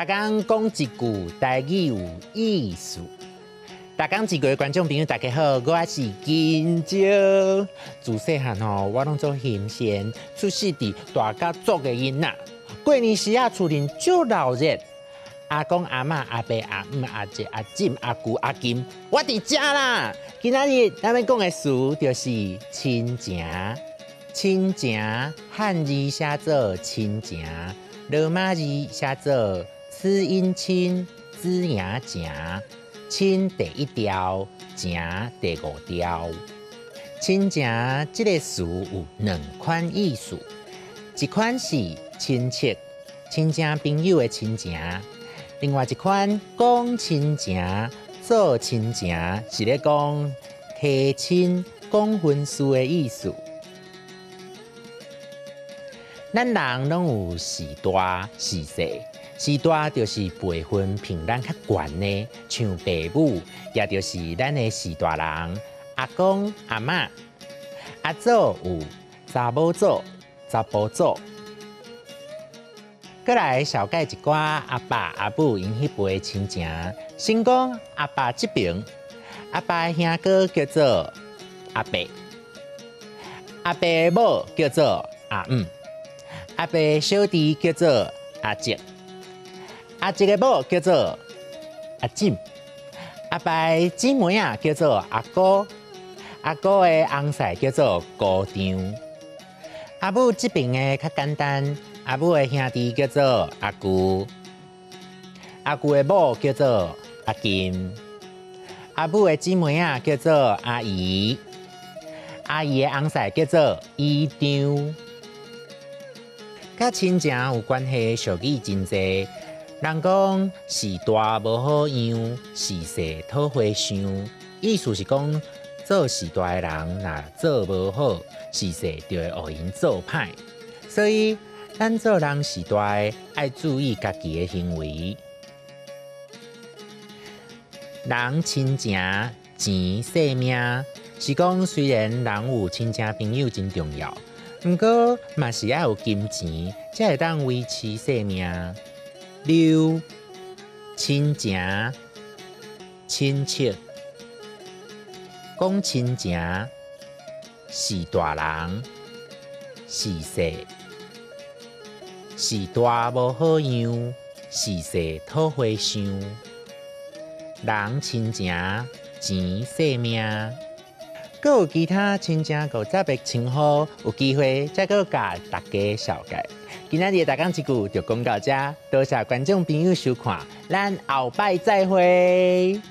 逐工講一句台語有意思。逐工一句的觀眾朋友，大家好，我是金蕉。自細漢吼，我攏做神仙，出世佇大家族的囡仔。過年時啊，厝裡足鬧熱，阿公阿嬤、阿伯阿姆、阿姐阿姊、阿姑阿金，我佇遮啦。今仔日咱欲講的詞就是親情。親情漢字寫做親情，羅馬字寫做齒音親，子營情。親第一調，情第五調。親情這個詞有兩款意思，一款是親戚、親情朋友的親情，另外一款講親情、做親情，是咧講提親、講婚事的意思。咱人攏有序大、序細，序大就是輩分比咱較懸的，像爸母，也就是咱的序大人，阿公阿嬤。阿祖有查某祖、查埔祖。閣來紹介一寡阿爸阿母𪜶彼輩的親情。先講阿爸這爿，阿爸的兄哥叫做阿伯，阿伯的某叫做阿姆。阿伯小弟叫做阿叔，阿叔的某叫做阿姊，阿爸的姊妹仔叫做阿姑，阿姑的翁婿叫做姑丈。阿母這爿的較簡單，阿母的兄弟叫做阿舅，阿舅的某叫做阿金，阿母的姊妹仔叫做阿姨，阿姨的翁婿叫做姨丈。佮親情有關係的俗語真濟，人講序大無好樣，序細討花想，意思是講做序大的人若做無好，序細就會予𪜶做歹。所以咱做人序大的愛注意家己的行為。人親情錢性命，是講雖然人有親情朋友真重要。毋過嘛是愛有金錢，才會當維持性命。六親情、親戚、講親情、序大人、序細、序大無好樣，序細討花想。人親情錢性命。閣有其他親情50個稱呼，有機會再閣共大家紹介。今仔日的逐工一句就講到遮，多謝觀眾朋友收看，咱後擺再會。